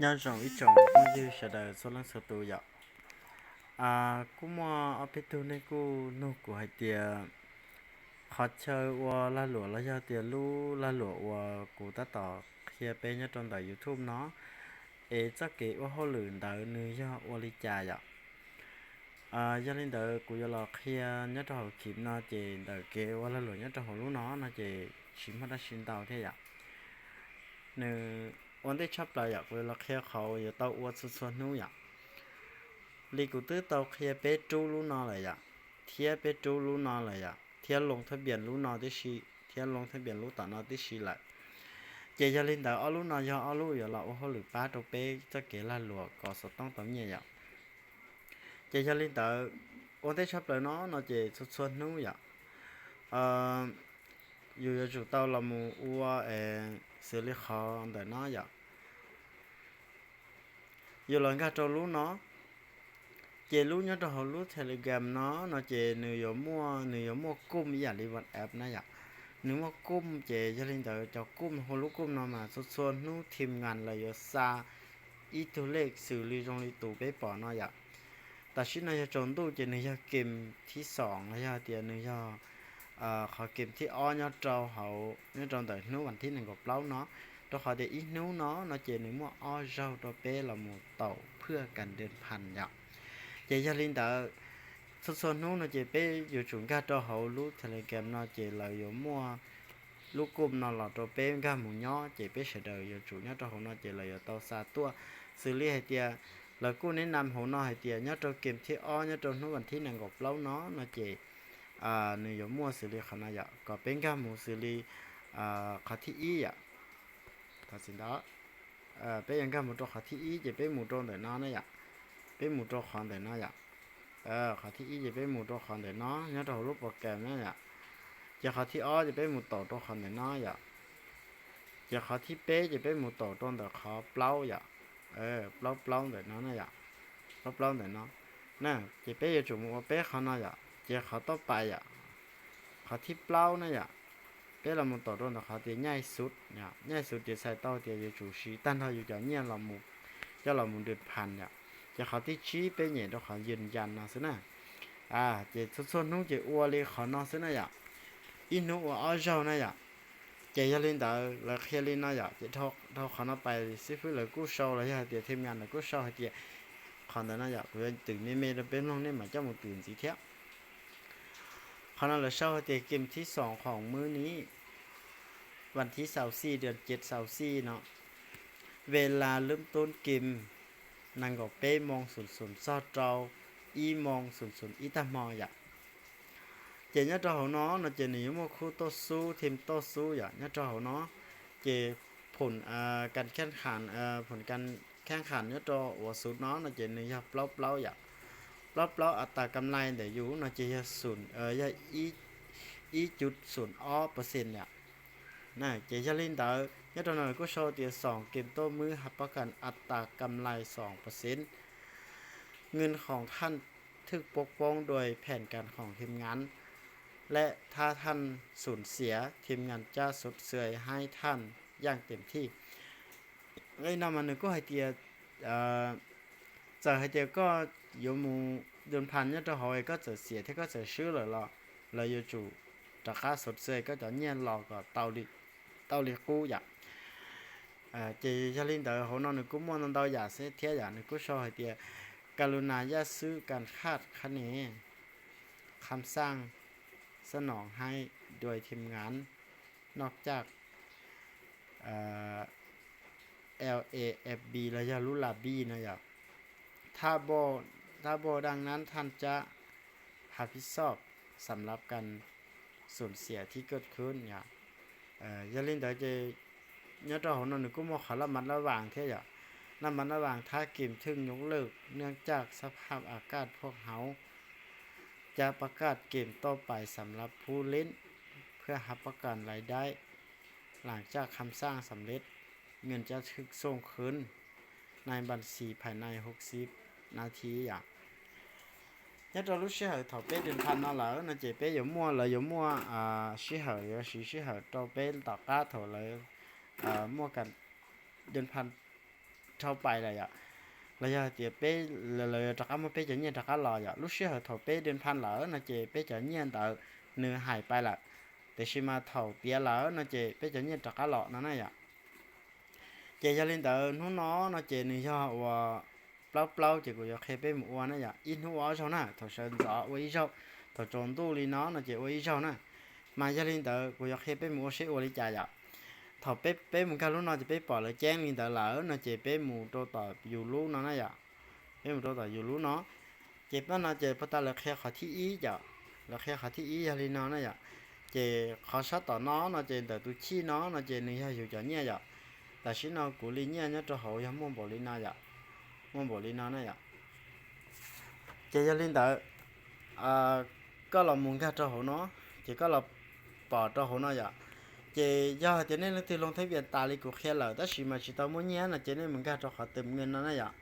Nyob zoo ib tsoom phooj ywg sawv daws txhua leej txhua tus yom. Kuj muaj ob peb tug nej kuj nug kuv hais tias qhov chaw ua lag luam los yog tias lub lag luam uas kuv tab tom qhia peb nyob rau ntawm YouTube no, es txoj kev ua hauj lwm ntawd nws yog ua li cas yom. Yog li ntawd kuv yuav los qhia nyob rau hauv clip no ces ntawm kev ua lag luam nyob rau hauv lub no no ces tsis muaj dab tsi ntau thiab yom. Nws ua ntej tshaj plaws yom, kuv yuav los qhia qhov yuav tau ua txhua txhua hnub yom. Li kuv twb tau qhia peb rub lub no lawm yom, thiab peb rub lub no lawm yom, thiab loo thab npias lub no tib si, thiab loo thab npias lub tom no tib si lawm. Ces yog li ntawd ob lub no yog ob lub yuav los ua hauj lwm pab rau peb txoj kev lag luam kom xov tooj tau nyiaj yom. Ces yog li ntawd, ua ntej tshaj plaws no no ces txhua txhua hnub yom, yus yuav tsum tau los mus ua xws li qhov ntawm no yom. Yus los nkag rau lub no, ces lub nyob rau hauv lub Telegram no no ces nws yuav muaj, nws yuav muaj koom ib yam li WhatsApp na yom. Nws muaj koom ces yog li ntawd cov koom hauv lub koom no mas txhua txhua hnub thim ngas lawv yuav xa ib tug lej xws li zoo li tus peb pom no yom. Tam sim no yog tsaus ntuj ces nws yog kem thib xoom los yog tias nws yog qhov kem thib ob nyob rau hauv, nyob rau ntawm hnub vas thib nees nkaum plaub no, rau qhov tias ib hnub no no ces nws muaj ob zaug rau peb los mus taum phwj kas dej phas yom. Ces yog li ntawd, txhua txhua hnub no ces peb yuav tsum nkag rau hauv lub Telegram no ces lawv yuav muaj lub koom no los rau peb nkag mus nyob, ces peb sawv daws yuav tsum nyob rau hauv no ces lawv yuav tau xa tuaj. Xws li hais tias lawv kuj neb nam hauv no hais tias nyob rau kem thib ob nyob rau hnub vas thib nees nkaum plaub no no ces nws yuav muaj xws li qhov no yom, kom peb nkag mus xws li qhov thib ib yom. Peb yuav nkag mus rau qhov thib ib ces peb mus rau ntawm no na yom. Peb mus rau qhov ntawm no yom. Qhov thib ib ces peb mus rau qhov ntawm no nyob rau hauv lub pos kas na yom. Ces qhov thib ob ces peb mus taum rau qhov ntawm no yom. Ces qhov thib peb ces peb mus taum rau ntawm qhov plaub yom. Plaub plaub ntawm no na yom. Plaub plaub ntawm no na, ces peb yuav tsum mus ua peb qhov no yom, ces qhov toj pais yom, qhov thib plaub na yom. Peb los mus taum rau ntawm qhov tias nyaij xuv, nyaij xuv ces txhais tau tias yuav tsum siv tag nrho yus cov nyiaj los mus, coj los mus dej phas yom. Ces qhov thib tsib peb nyem rau qhov yws yas no xwb na. Ces txhua txhua hnub ces ua li qhov no xwb na yom. Ib hnub ua ob zaug na yom. Ces yog li ntawd lawv qhia li no yom, ces dhau qhov no pais xib fwb lawv kuj sau los yog hais tias thim ngas lawv kuj sau hais tias qhov ntawd no yom, kuv yuav twm me me rau peb mloog nej mam coj mus twm ntxiv thiab. Qhov no lawv sau hais tias kem thib xoom khoom mwb ni, vas thib xaus xij, dua ces xaus xij no, ves las lwb tub kem nees nkaum peb moo xum xum txog rau ib moo xum xum ib tag hmo yom. Ces nyob rau hauv no no ces nws yuav muaj khub toj xub, thim toj xub yom, nyob rau hauv no. Ces phoom kas kheej kham, phoom kas kheej kham nyob rau uas xuv no no ces nws yog plaub plaub yom. Plaub plaub as tas kam lais ntawm yus no ces yog xum, yog ib cuv xum ob percent yom. Ces yog li ntawd nyob rau no kuj sau tias xoom kem toj mwb has pab kas as tas kam lais xoom percent. Ngwj khoom thaj thwj pov poob dua phej kas khoom thim ngas lej, thaj thaj xum xiav thim ngas cab sov xwm haib thaj yaj tem thij. Li no mas nws kuj hais tias txawm hais tias koj yuav mus dej phas nyob rau hauv es koj txawm xiam thiab koj txawm swb lawm los lawv yuav tsum rov qab sov xwm koj cov nyiaj los kom tau li qub yom. Ces yog li ntawd hauv no nws kuj muaj ntau ntau yam xwb thiab yom, nws kuj sau hais tias ka lu nas yaj xwb kas khaj khab ne, kham xaj xab nom haib dua thim ngas noj caj lafb los yog lub lafb no yom. Thaj npauj daj nab thaj cab has phib xoj xam lab kas xum xiam thib kaj khwb yom. Yog li ntawd ces nyob rau hauv no nws kuj muaj qhov laj mas laj vas thiab yom. Laj mas laj vas thab kem thwj nyuj lwj neej caj xab phaj a kaj phuaj hauv, cab pab kaj kem toj pais xam lab phub leb, phwj has pab kas lais daib, lam caj kham xaj xam leb, ngwj cab thwj xooj khwb, nais npas xis phais nais hauv xib nas thib yom. Nyob rau lub sij hawm thaum peb dej phas no lawm no ces peb yuav muaj, lawv yuav muaj sij hawm, yuav siv sij hawm rau peb tom qab thaum lawv muaj kas dej phas dhau pais lawm yom, los yog tias peb, lawv yuav rov qab muab peb cov nyiaj rov qab los yom. Lub sij hawm thaum peb dwm phan lawm no ces peb cov nyiaj ntawd nws hais pais lawm, tiam sis mas thaum tiav lawm no ces peb cov nyiaj rov qab los no na yom. Ces yog li ntawd hnub no no ces nws yog uas plaub plaub ces kuv yuav qhia peb mus ua na yom, ib hnub ua ob zaug na, thaum sawv ntxov ua ib zaug, thaum tsaus ntuj li no no ces ua ib zaug na. Mas yog li ntawd kuv yuav qhia peb mus ua seb ua li cas yom. Thaum peb, peb mus nkag lub no ces peb pom lawv ceeb li ntawd lawm no ces peb mus rau tom yus lub no na yom. Peb mus rau tom yus lub no, ces pab no ces puag ta lawv qhia qhov thib ib yom, lawv qhia qhov thib ib yog li no na yom. Ces qhov sab tom no no ces ntawm tus chij no no ces nws yog yus cov nyiaj yom. Tam sim no kuv li nyiaj nyob rau hauv yog muaj npaum li no yom, muaj npaum li no na yom. Ces yog li ntawd, koj los mus nkag rau hauv no, ces koj los pom rau hauv no yom. Ces yog hais tias nej leej twg loo thab vias tas li kuv qhia lawm tab sis mas tsis tau muaj nyiaj no ces nej mus nkag rau qhov tus nyiaj no na yom.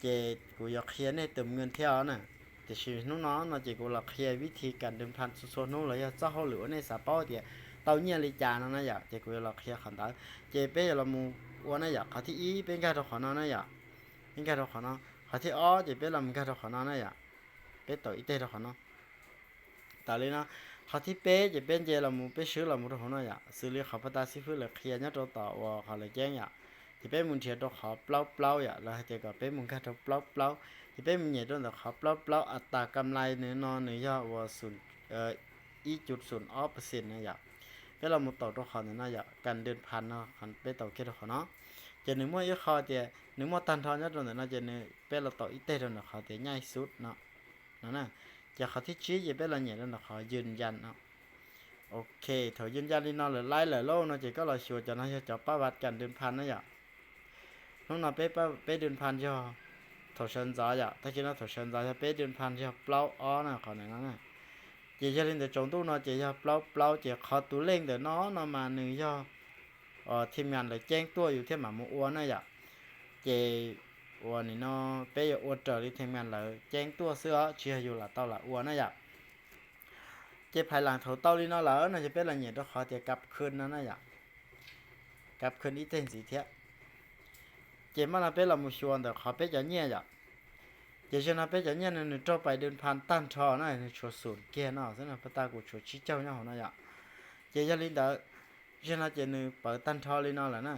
Ces kuv yuav qhia nej tus nyiaj thiab os na. Tiam sis hnub no no ces kuv los qhia vib thi kam dwm phan txhua txhua hnub los yog txoj hauj lwm uas nej xav paub tias tau nyiaj li cas no na yom, ces kuv yuav los qhia qhov ntawd. Ces peb yuav los mus ua na yom, qhov thib ib peb nkag rau qhov no na yom, peb nkag rau qhov no. Qhov thib ob ces peb los mus nkag rau qhov no na yom, peb tau ib teg rau qhov no. Tau li no, qhov thib peb ces peb nce los mus, peb swb los mus rau hauv no yom, xws li qhov puag ta xib fwb lawv qhia nyob rau tom uas qhov lawv ceeb yom. Ces peb mus nrhiav rau qhov plaub plaub yom, lawv hais tias kom peb mus nkag rau plaub plaub, ces peb mus nyem rau ntawm qhov plaub plaub a tas kam lais nws no nws yog uas ib cum xoom ob percent na yom. Peb los mus taus rau qhov ntawm no yom, kam dwm phan no, peb taus kiag rau qhov no. Ces nws muaj ib qho tias nws muaj tag nrho nyob rau ntawm no ces nws, peb los taus ib teg rau ntawm qhov tias nyaij xub no no na. Ces qhov thib tsib ces peb los nyem rau ntawm qhov ywj yas no. Ok, thaum ywj yas li no lawm laib lawm lauj no ces koj los xyuas cov no yog cov pab vaj kam dwm phan na yom. Hnub no peb, peb dwm phan yog thaum sawv ntxov yom, tag kis no thaum sawv ntxov yog peb dwm phan yog plaub ob na, qhov ntawm no na. Ces yog li ntawd tsaus ntuj no ces yog plaub plaub, ces qhov tus lej ntawm no no mas nws yog thim nyas lawv ceeb tuaj yus thiaj mam mus ua na yom. Ces ua nim no peb yuav ua raws li thim nyas lawv ceeb tuaj xwb os, tsis yog yus lam tau lam ua na yom. Ces phais lam thaum tau li no lawm no ces peb los nyem rau qhov tias kab khwj no na yom, kab khwj ib teg ntxiv thiab. Ces mam no peb los mus xyuas ntawm qhov peb cov nyiaj yom. Ces zaum no peb cov nyiaj no nws raug pais dwm phan tag nrho na, nws tshuav xoom kiag no xwb no, puag ta kuv tshuav tsib caug nyob hauv no yom. Ces yog li ntawd, zaum no ces nws pawv tag nrho li no lawm na.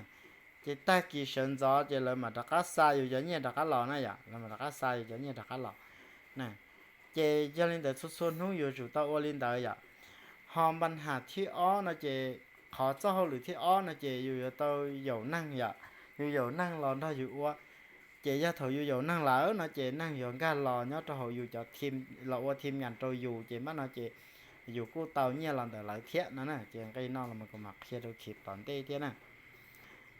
Ces tag kis sawv ntxov ces lawv mam rov qab xa yus cov nyiaj rov qab los na yom, lawv mam rov qab xa yus cov nyiaj rov qab los na. Ces yog li ntawd txhua txhua hnub yuav tsum tau ua li ntawd yom. Ho npa has thib ob no ces, qhov txoj hauj lwm thib ob no ces yus yuav tau yaum neeg yom, yus yaum neeg los nrog yus ua. Ces yog thaum yus yaum neeg lawm no ces neeg yuav nkag los nyob rau hauv yus cov thim, los ua thim nyas rau yus, ces mam no ces yus kuj tau nyiaj los ntawm lawv thiab no na. Ces nqe no los kuv mam qhia rau khim tom ntej thiab na.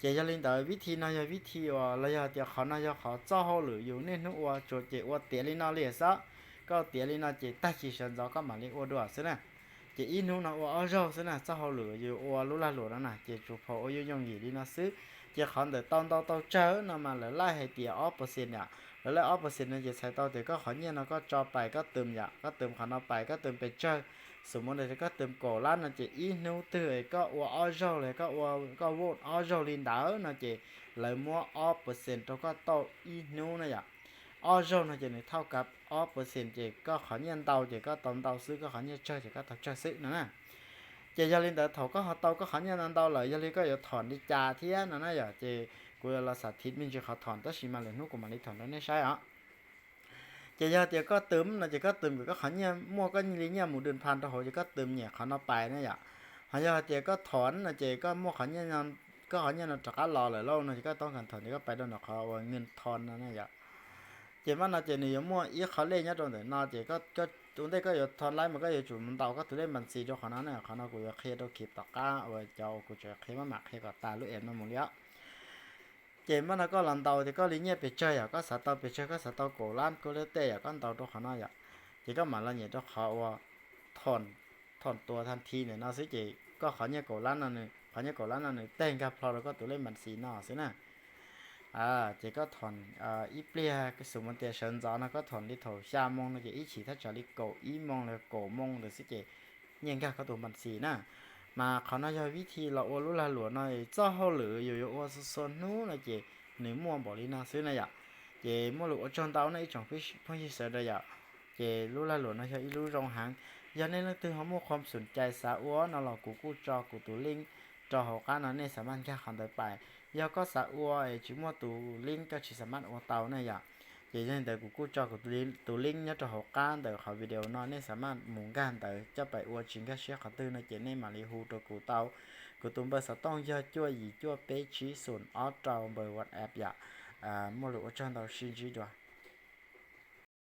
Ces yog li ntawd vib thi no yog vib thi uas los yog tias qhov no yog qhov txoj hauj lwm yus niaj hnub ua, tsuas ces ua tiav li no li xwb. Koj tiav li no ces tag kis sawv ntxov koj mam li ua dua xwb na. Ces ib hnub no ua ob zaug xwb na, txoj hauj lwm yus ua lub lag luam no na ces tsuas pom ua yooj yooj yim li no xwb. Ces qhov ntawm tau ntau tau tsawg no mas lawv laij hais tias ob percent yom. Lawv laij ob percent no ces txhais tau tias koj qhov nyiaj no koj tso pais koj twm yom, koj twm qhov no pais koj twm pes tsawg. Xum mus ntawm koj twm kaum lab no ces ib hnub twg koj ua ob zaug los koj ua, koj vote ob zaug li ntawd no ces lawv muab ob percent rau koj tauj ib hnub na yom. Ob zaug no ces nws thauj kav ob percent ces koj qhov nyiaj ntau ces koj tau ntau xwb, koj qhov nyiaj tsawg ces koj tau tsawg xwb no na. Ces yog li ntawd thaum koj ho tau koj qhov nyiaj ntau ntau lawm, yog li koj yuav thom li cas thiab no na yom, ces kuv yuav los xav thiv me ntsis qhov thom, tab sis mas lwm hnub kuv mam li thom rau nej saib os. Ces yog tias koj twm no ces koj twm kom koj qhov nyiaj, muaj koj li nyiaj mus dwm phan rau hauv ces koj twm nyem qhov no pais na yom. Ho yog hais tias koj thom no ces koj muaj qhov nyiaj, koj qhov nyiaj no rov qab los lawm lauj no ces koj toob kas thom ces koj pais rau ntawm qhov uas nws thom no na yom. Ces mam no ces nws yuav muaj ib qhov lej nyob rau ntawm no ces ua ntej koj yuav thom laib mas koj yuav tsum mus ntaus koj tus lej npas xis rau qhov no na, qhov no kuv yuav qhia rau khim tom qab uas cov uas kuv tseem qhia maj mam qhia kom tas lub es no mus li os. Ces mam no koj los ntaus tias koj li nyiaj pes tsawg yom, koj xav tau pes tsawg, koj xav tau kaum lab kuj luaj tej yom, koj ntaus rau qhov no yom. Ces koj mam los nyem rau qhov uas thom, thom tua thas thi ntawm no xwb ces koj qhov nyiaj kaum lab no nws, qhov nyiaj kaum lab no nws teg nkag plho rau koj tus lej npas xis no xwb na. Ces koj thom ib pliag, xum mus tias sawv ntxov no koj thom li thaum xya moo no ces ib chim thaj tsam li kaum ib moo los kaum moo ntawd xwb ces nyiaj nkag koj tus npas xis na. Mas qhov no yog vib thi los ua lub lag luam no, txoj hauj lwm yus yuav ua txhua txhua hnub no ces nws muaj npaum li no xwb na yom. Ces muaj lus ua tsaug ntau nej ib tsoom phooj ywg sawv daws yom. Ces lub lag luam no yog ib lub zoo heev. Yog nej leej twg ho muaj qhov xum cai xav ua no los kuv kuj tso kuv tus link rau hauv qab no nej xa maj nkag qhov ntawd pais. Yog koj xav ua es tsis muaj tus link koj tsis xa maj ua tau na yom. Ces yog li ntawd kuv kuj tso kuv tus link nyob rau hauv qab ntawm qhov video no nej xa maj mus nkag ntawd coj pais ua tsis nkag siab qhov twg no ces nej mam li hu rau kuv tau. Kuv tus npawb xov tooj yog cuaj yim cuaj peb tsib xoom ob rau npawb WhatsApp yom. Muaj lus ua tsaug ntau sib ntsib dua.